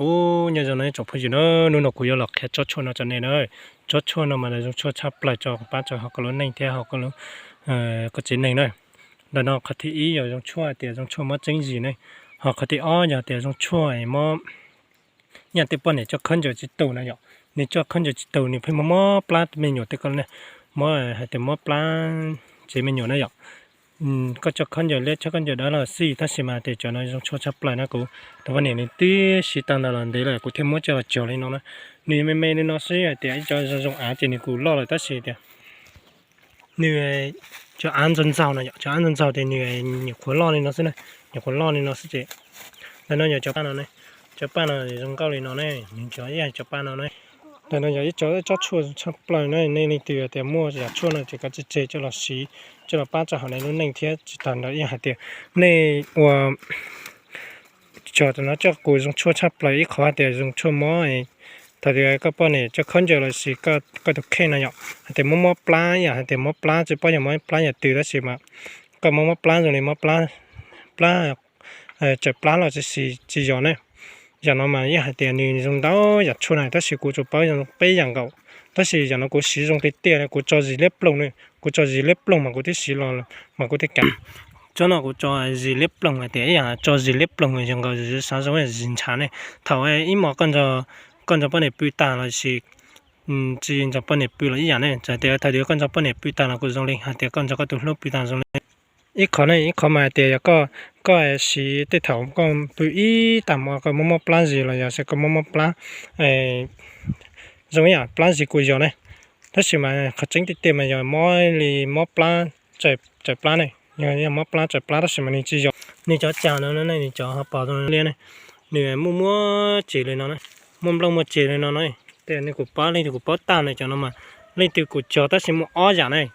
Ub, nyob zoo no tsoom phooj ywg na, hnub no kuv yuav los qhia tsob tshuaj no rau nej na. Tsob tshuaj no mas zoo tshuaj tshaj plaws rau kuv pab rau hauv koj lub neej thiab hauv koj lub, koj tsev neeg na. Ntawm no qhov thib ib yog zoo tshuaj tias zoo tshuaj mob tseeb zis ne, ho qhov thib ob yog tias zoo tshuaj mob, yog tej poj niam coj khaub ncaws tsis tus na yom, nws coj khaub ncaws tsis tus nws pheej mob mob plab me nyuam tej ko ne, mob hais tias mob plab tsev me nyuam na yom. Koj coj khaub ncaws liab coj khaub ncaws dawb los xij tab sis mas tias cov no zoo tshuaj tshaj plaws na. Kuv tus poj niam nws twb siv tau ntawd los ntev lawm kuv thiaj muab coj los cog li no na. Nws me me li no xwb hais tias ib co zoo zoo av ces nws kuj loj lawm tab sis tias nws cov av ntxaug ntxaug no yom, cov av ntxaug ntxaug tias nws nyuam qhuav loj li no xwb na, nyuam qhuav loj li no xwb ces. Ntawm no yog cov paj no ne, cov paj no zoo nkauj li no ne, nws cov ib yam cov paj no ne. Ntawm no yog ib co tsob tshuaj tshaj plaws na, nej leej twg tias muaj yam tshuaj no ces kav tsij tseg coj los siv, coj los pab rau hauv nej lub neej thiab tsis tas ntawd ib yam hais tias nej ua cog no coj kuv zoo tshuaj tshaj plaws ib qhov hais tias zoo tshuaj mob, thaum tias koj poj niam coj khaub ncaws los sis koj tus kheej no yom, hais tias mob mob plab ib yam hais tias mob plab tsis paub yog mob plab yam twg tab sis mas koj mob mob plab zoo li mob plab, plab, tsawm plab los tsis, tsis yog ne. Yam no mas ib yam hais tias nws zoo ntau yam tshuaj na tab sis kuv tsuas paub peb yam nkaus, tab sis yam no kuv siv zoo tiag tiag li, kuv tso zis liab ploog ne, kuv tso zis liab ploog mas kuv twb siv los mas kuv twb kam. Tsob no kuv tso zis liab ploog hais tias ib yam tso zis liab ploog zoo nkaus zis xav zoo zis ntshav ne. Thaum ib hmos koj nrog poj niam pw tag los sis tsis nrog poj niam pw los ib yam ne, txawm tias thaum twg koj nrog poj niam pw tag los kuj zoo li, hais tias koj nrog koj tus hlub pw tag zoo li. Ib qhov ne, ib qhov mas hais tias yog koj, koj siv tej thaum koj pw ib tag hmo koj mob mob plab zis los yog xav koj mob mob plab, zoo ib yam plab zis kuj yog ne, tab sis mas qhov tseeb tiag tiag mas yog mob li mob plab tsawm plab ne, yog mob plab tsawm plab tab sis mas nws tsis yog. Nws cov cag no ne, nws cov ho pom zoo liab ne, nws muaj muaj ces li no, muaj nplooj muaj ces li no no. Tej nws kuj paub, leej twg kuj paub tag ne, cov no mas leej twg kuj cog tab sis muaj ob yam ne.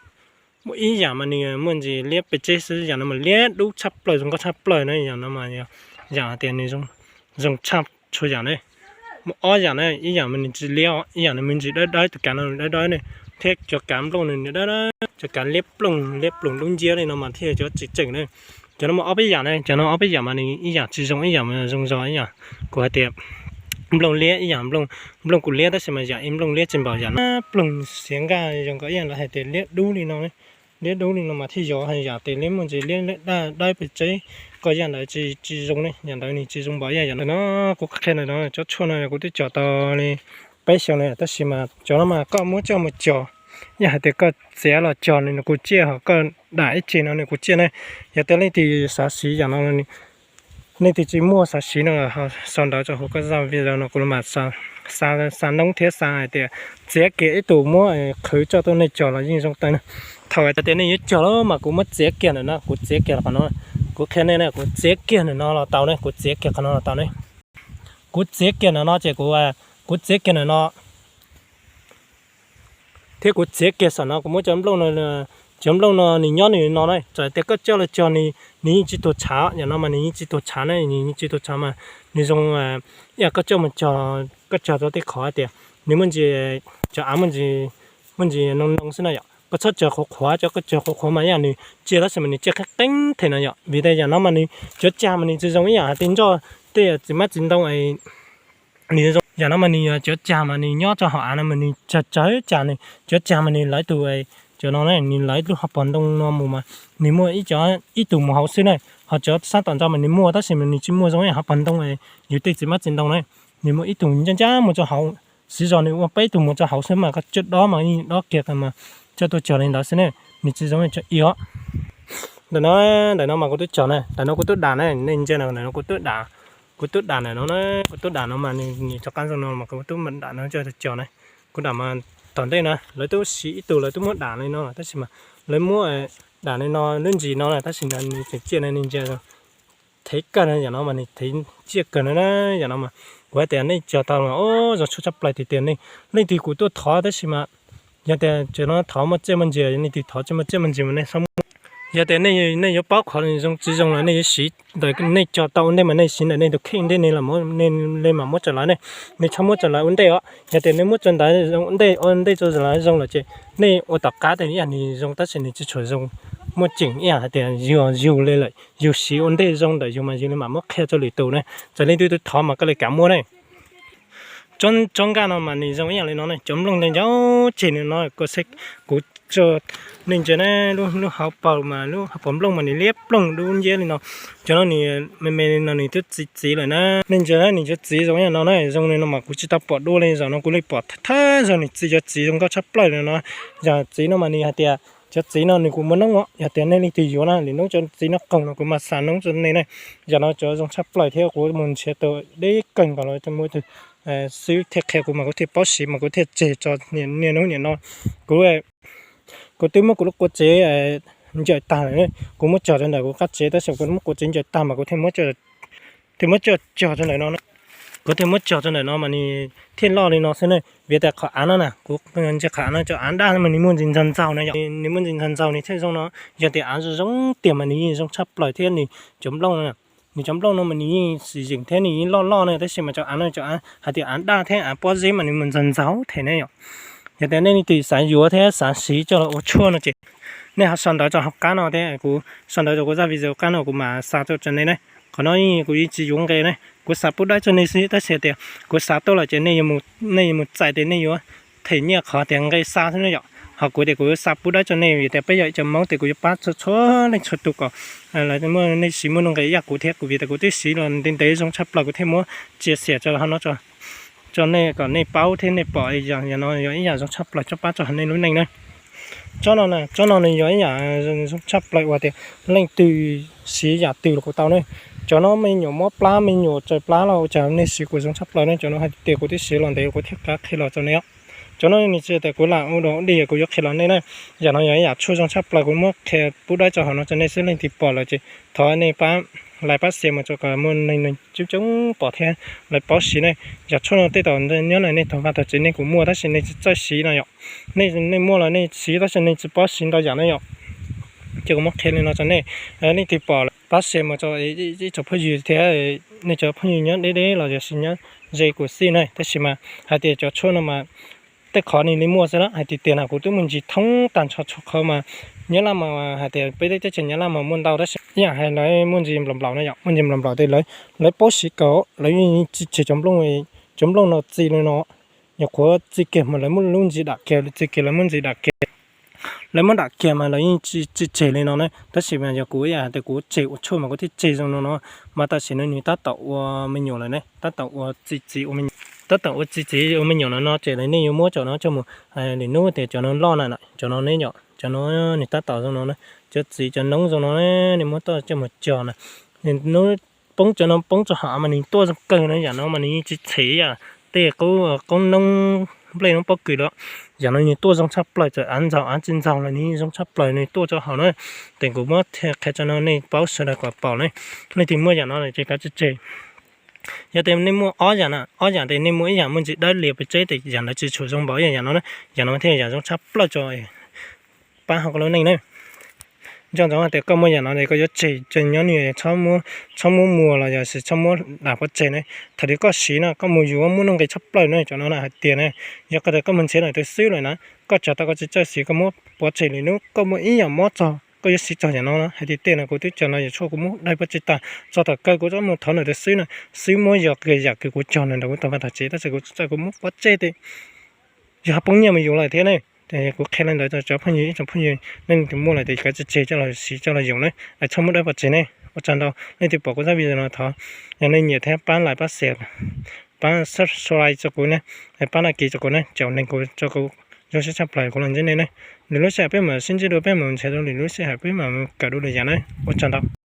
Muaj ib yam mas nws muaj ntsis liab pes tseb xwb, yam no mas liab dub tshaj plaws zoo nkauj tshaj plaws na, yam no mas yam hais tias nws zoo tshaj txhua yam ne. Muaj ob yam na, ib yam mas nws tsis liab, ib yam nws me ntsis dawb dawb, tus kav no dawb dawb ne, thiab cov kav nplooj nws dawb dawb, cov kav liab ploog liab ploog dub nciab li no mas thiaj cov tseem tseem na. Cov no mas ob peb yam na, cov no ob peb yam mas nws ib yam tsis zoo ib yam mas zoo zog ib yam. Kuv hais tias nplooj liab ib yam, nplooj kuj liab tab sis mas yam ib nplooj liab tsis npaum yam no, ploog xiav nkaj zoo nkaus ib yam lawv hais tias liab dub li no. Liab dub li no mas thiaj yog, yam tias liab muaj ntsis liab daj dawb pes tseb, koj yam ntawd tsis zoo ne, yam ntawd nws tsis zoo npaum ib yam no. Kuv qhia ntawm no cov tshuaj no kuv twb cog tau li peb xyoos li tab sis mas cov no mas koj muab coj mus cog, yam hais tias koj txiav los cog nws kuj ciaj, ho koj dam ib ce no nws kuj ciaj ne. Yog tias leej twg xav siv yam no, leej twg tsis muaj xav siv no, sau ntawv rau hauv koj zaj video no kuv mam xa noob thiab xa hais tias txiav kiag ib tug muab qhwv coj tuaj nej cog los yeej zoo tau na. Thaum hais tias nej yuav cog lawm mas kuv muab txiav kiag ntawm no, kuv txiav kiag qhov no, kuv qhia nej na, kuv txiav kiag ntawm no los tau ne, kuv txiav kiag qhov no los tau ne. Kuv txiav kiag ntawm no ces kuv, kuv txiav kiag ntawm no thiab kuv txiav kiag saum no, kuv muab cov nplooj no, cov nplooj no nws nyob nws no na, txawm tias koj coj los cog nws yeej tsis tuag tshav, yam no mas nws yeej tsis tuag tshav na, nws yeej tsis tuag tshav mas nws zoo ib yam koj coj mus cog, koj cog rau tej qhov tias nws muaj ntsis, cov av muaj ntsis noo noo xwb na yom. Koj txhob cog qhuav qhuav, cov koj cog qhuav qhuav mas ib yam nws ciaj tab sis mas nws ciaj qeeb qeeb thiab no yom, vim tias yam no mas nws cov cag mas nws tsis zoo ib yam hais tias nroj tej txiv hmab txiv ntoo, nws zoo yam no mas nws cov cag mas nws nyob rau hauv av no mas nws tsawg tsawg cag, nws cov cag mas nws lawv tus, cov no na nws lawv lub hauv paus ntoo no mus mas nws muaj ib co, ib tug mus hauv xwb na, ho cov sab tom ntej mas nws muaj tab sis mas nws tsis muaj zoo ib yam hauv paus ntoo yus tej txiv hmab txiv ntoo na, nws muaj ib tug ncaj ncaj mus rau hauv, siv zog nws ua peb tug mus rau hauv xwb mas koj coj dob mas yeej dob kiag mas coj tuaj cog li ntawd xwb ne, nws tsis zoo li cov i os. Ntawm no, ntawm no mas kuv twb cog na, ntawm no kuv twb dam na, nej ntsia na, ntawm no kuv twb dam, kuv twb dam ntawm no na, kuv twb dam no mas nws rov qab zoo no mas kuv twb dam no coj tuaj cog na. Kuv dam mas tom ntej na lawv twb siv ib tug lawv twb muab dam li no tab sis mas lawv muab dam li no lub ntsis no na tab sis nws tseem ciaj na, nej ntsia thev kawg na, yam no mas nws thev ciaj kawg na, yam no mas kuv hais tias nej cog tau mas zoo tshuaj tshaj plaws tiag tiag. Nej leej twg kuj tuaj thov tab sis mas yog tias cov no thov muaj txiaj muaj ntsig, nej leej twg thov tsis muaj txiaj muaj ntsig mas nej txhob muab. Yog tias nej yuav paub qhov zoo tsis zoo los nej yuav siv ntawm nej cog tau ua ntej mas nej siv ntawm nej tus kheej ntej, nej mam muab rau lawv ne, nej txhob muab rau lawv ua ntej os. Yog tias nej muab rau ntawd ua ntej, ua ntej rau lawv zoo lawm ces nej ua tom qab tej ib yam nws zoo tab sis nws tsis tshua zoo muaj ceem ib yam hais tias yus, yus li lawm, yus siv ua ntej zoo ntawm yus mas yus li mam muab qhia rau lwm tus ne. Txawm leej twg twg thov mas koj li kav muab ne. Tsob nkaj no mas nws zoo ib yam li no ne, cov nplooj ntawd ncau ceg li no. Kuv tso nej ntsia na, lub hauv paus mas lub hauv paus nplooj mas nws liab ploog dub nciab li no. Cov no nws me me li no nws twb txiv txiv lawm na. Nej ntsia na, nws cov txiv zoo ib yam no na, zoo li no mas kuv tsis tau pom dua li, zaum no kuv li pom thawj zaug nws txiv, cov txiv zoo nkauj tshaj plaws li no. Yam txiv no mas nws hais tias cov txiv no nws kuj muaj noob os, yog tias nej leej twg yuav na, lwm hnub cov txiv no qoog no kuv mam xa noob rau nej na. Yam no cov zoo tshaj plaws thiab kuv mus nrhiav tau deb kawg nkaus los muaj tus xwb thiaj qhia kuv mas kuv thiaj paub siv mas kuv thiaj tseg tso niaj hnub niam no. Kuv kuv twb muab kuv lub quav tsev ncaws tag lawm, kuv muab cog rau ntawm kuv qab tsev tab sis kuv muab quav tsev ncaws tag mas kuv thiaj muab cog rau ntawm no. Kuv thiaj muab cog rau ntawm no mas nws thiaj loj li no xwb ne. Vim tias qhov av no na, kuv ntsia qhov av no cov av daj mas nws muaj ntsis ntxaug ntxaug na, nws muaj ntsis ntxaug ntxaug nws thiaj zoo no. Yog tias av zoo zoo tiag mas nws yeej zoo tshaj plaws thiab nws cov nplooj no, nws cov nplooj no mas nws yeej sim yeem thiab nws yeej loj loj na, tab sis mas cov av no cov av hais tias av daj thiab av pob zeb mas nws mus ntxaug ntxaug them ne yom. Yog tias nej leej twg xav yuav thiab xav siv coj los ua tshuaj no ces nej ho sau ntawv rau hauv qab no thiab, kuv sau ntawv rau kuv zaj video qab no kuv mam xa tuaj rau nej na. Qhov no kuv yeej tsis yuav nqe ne, kuv xa pub dawb rau nej xwb, tab sis tias kuv xa tuaj lawm ces nej yuav mus txais tias nej yuav them nyiaj qhov tias nqe xa xwb na yom. Ho kuv tias kuv yuav xa pub dawb rau nej vim tias peb yog ib co Hmoob tias kuv yuav pab txhua txhua leej txhua tus kom lawv muaj nej siv muaj nuj nqis ib yam kuv thiab, kuv vim tias kuv twb siv los ntev ntev zoo tshaj plaws kuv thiaj muab tsia xiam rau hauv no rau nej kom nej paub thiab nej pom yog no yog ib yam zoo tshaj plaws tsob pab rau hauv nej lub neej na. Tsob no, tsob no nws yog ib yam zoo tshaj plaws uas tias leej twg siv yam twg los kuj tau ne. Cov no me nyuam mob plab me nyuam tsaws plab los ua cas nej siv kuj zoo tshaj plaws ne. Cov no hais tias kuv twb siv los ntev kuv thiaj qab qhia los rau nej os. Cov no nws tsis tias kuv lam ua dog dig kuv yuav qhia los nej na. Yam no yog ib yam tshuaj zoo tshaj plaws kuv muab qhia pub dawb rau hauv no rau nej xwb, leej twg pom lawm ces thov nej pab like pab share mus rau kom muaj neeg coob coob pom thiab lawv paub siv ne. Yam tshuaj no tej zaum nyob ntawm nej tog vaj tog tsev nej kuj muaj tab sis nej tsis txawj siv no yom. Nej muaj los nej siv tab sis nej tsis paub siv ntau yam na yom. Ces kuv muab qhia li no rau nej, leej twg pom pab share mus rau ib tsoom phooj ywg thiab nej cov phooj ywg nyob deb deb los yog siv nyob ze kuv xij na. Tab sis mas hais tias cov tshuaj no mas tej qhov nws li muaj xwb na, hais tias tias no kuv twb muaj ntsis thoob tag nrho txhua qhov mas Nyab Laj mas hais tias peb teb chaws Nyab Laj mas muaj ntau tab sis ib yam hais lawv muaj ntsis nplaum nplaum no yom, muaj ntsis nplaum nplaum tej lawv paub siv kawg, lawv yeej tsis tseg cov nplooj, cov nplooj no txi li no. Nyuam qhuav txi kiag mas lawv muab lub ntsis dam kiag, txi kiag lawv muab ntsis dam kiag. Lawv muab dam kiag mas lawv yeej tsis tseg li no na, tab sis mas yog kuv ib yam hais tias kuv tseg ua tshuaj mas kuv thiaj tseg zoo no no. Mas tam sim no nws tab tom ua me nyuam lawm ne, tab tom ua txi txiv ua me nyuam, tab tom ua txi txiv ua me nyuam no no ces lawv nej yuav muab cov no coj mus, lwm hnub tias cov no loj na, cov no ne yom, cov no nws tab tom zoo no na, cov txiv cov noob zoo no nej muab tuaj coj mus cog na, nws hnub poob cov no poob rau hauv mas nws tuaj zoo kawg na, yam no mas nws yeej tsis tseg yam tej qoob noob nplej noob pob kws los, yam no nws tuaj zoo tshaj plaws, txawm av ntxaug av tsis ntxaug los nws yeej zoo tshaj plaws nws tuaj rau hauv na. Ces kuv muab qhia rau no nej paub sawv daws kom pom na. Leej twg muaj yam no ces kav tsij tseg. Yog tias nej muaj ob yam na, ob yam ces nej muaj ib yam muaj ntsis dawb lias pes tseb ces yam ntawd tsis tshua zoo npaum ib yam no na, yam no thiaj yam zoo tshab plaws tso. Pab hauv koj lub neej na. Nco ntsoov hais tias koj muaj yam no es koj yuav tseg, tseg nyob ni, txhob muab muag los yog tsis txhob muab dam pov tseg na. Thaum twg koj siv no koj mus yuav muaj nuj nqis tshab plaws na, cov no na hais tias na, yog koj tias koj mus nrhiav lawm tus xwb lawm na, koj tseg tau koj tsis txawj siv koj muab pov tseg lwm hnub koj muaj ib yam mob txog koj yuav siv txog yam no na. Hais tias tej no kuv twb tseg no yog tshuaj kuv muab dai pov tseg tag, txog thaum kawg kuv txawm mus thov lawm tus xwb na, xwb muab yog yam kws kuv cog ntawm kuv tau vaj tau tsev tab sis kuv txawm kuv muab pov tseg tias yog poob nyiaj mus yuav lawm thiab ne. Ces kuv qhia li ntawd rau cov phooj ywg, ib tsoom phooj ywg nej leej twg muaj lawm ces kav tsij tseg coj los siv coj los yoom na, es txhob muab dawb pov tseg ne. Ua tsaug ntau, leej twg pom kuv zaj video no thov yog nej nyiam thiab pab like pab share, pab subscribe rau kuv na, pab đăng ký rau kuv na, caum neeg kuv rau kuv zoo siab tshaj plaws kuv los ntsib nej na. Lwm lub sij hawm peb mam sib ntsib dua, peb mam nrhiav dua lwm lub sij hawm peb mam kawm dua lwm yam na. Ua tsaug ntau.